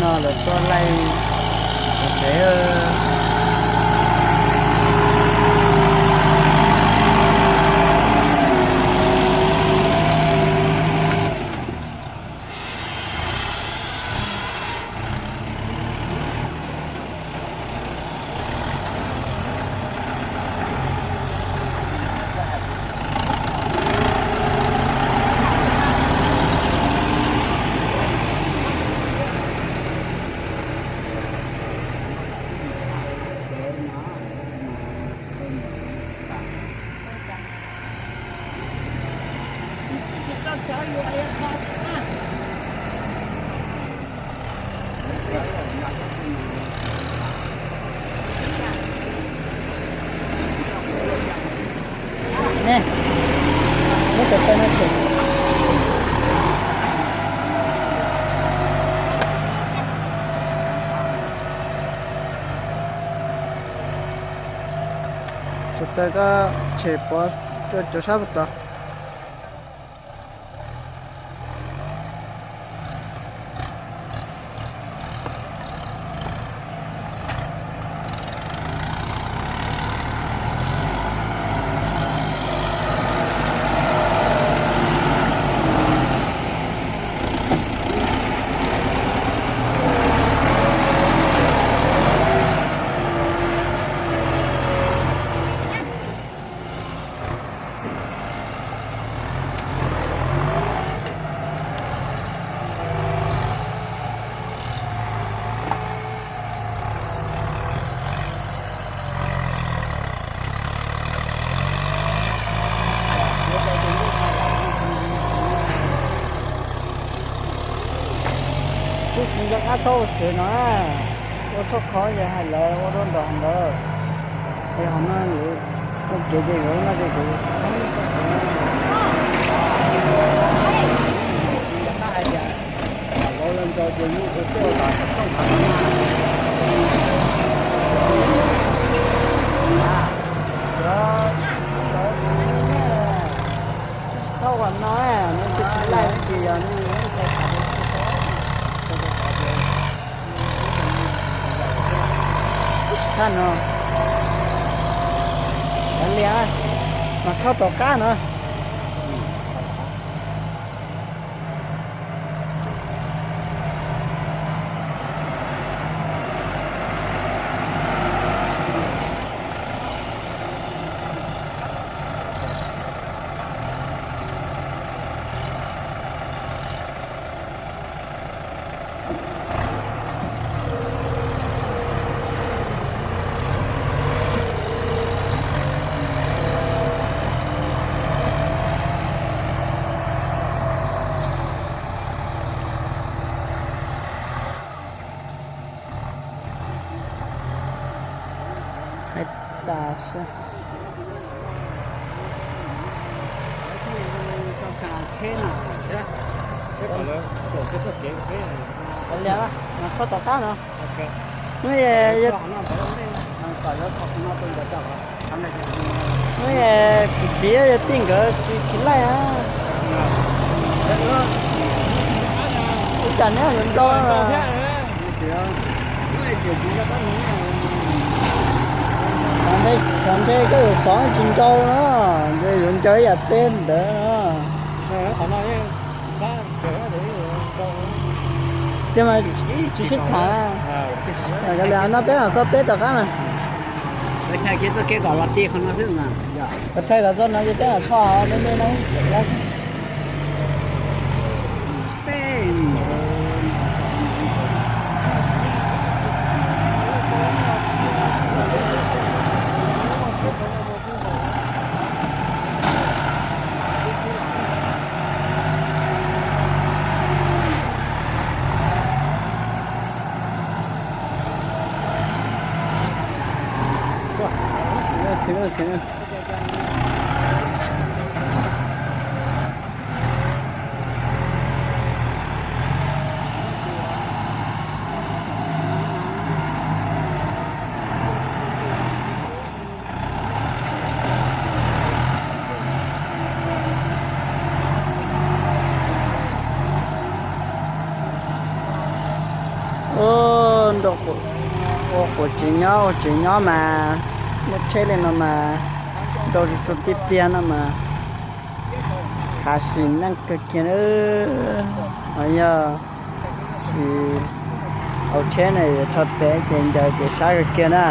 Lawv tuaj laij tsev. Ne, muab cov taw no tshem. Cov taw koj tshem pov rau cov sab puag tod. Kuv tsis nco qab thaub ua tsev no, ua txhob khov ces hais lawv ua dua nraum ntawd. Es hov no yuav ua kev ces yuav no ces kuv tsis tau qhov no, nws twb tsis laij ces yog nws twb tsis thaj no. Kav liam, mas thauj tom qab no. Hais tas seb. Kav liam, mas thauj tom qab no. Hnub, hnub kuv txiv yog tij nkawd tsis laij. Ua cas neb yuav nrau? Xyov ntshe koj yuav xov tsis nrau no, ntshe yuav ncaws ib yam peb ntawd no. Tiag mas, tsis sib tham. Kav liam, no peb mam txog peb tom qab na. Thaij los txog no ces peb mam txhoj me me no. Ua quas tsev nyob, ua tsev nyob mas muaj tsheb li no mas nrau tsuag tsuag tiag tiag no mas khav sim neej kawg kiag na. Ho yog tsis hauv tsheb na yuav rho pem ces ncaws ces sab kawg kiag na.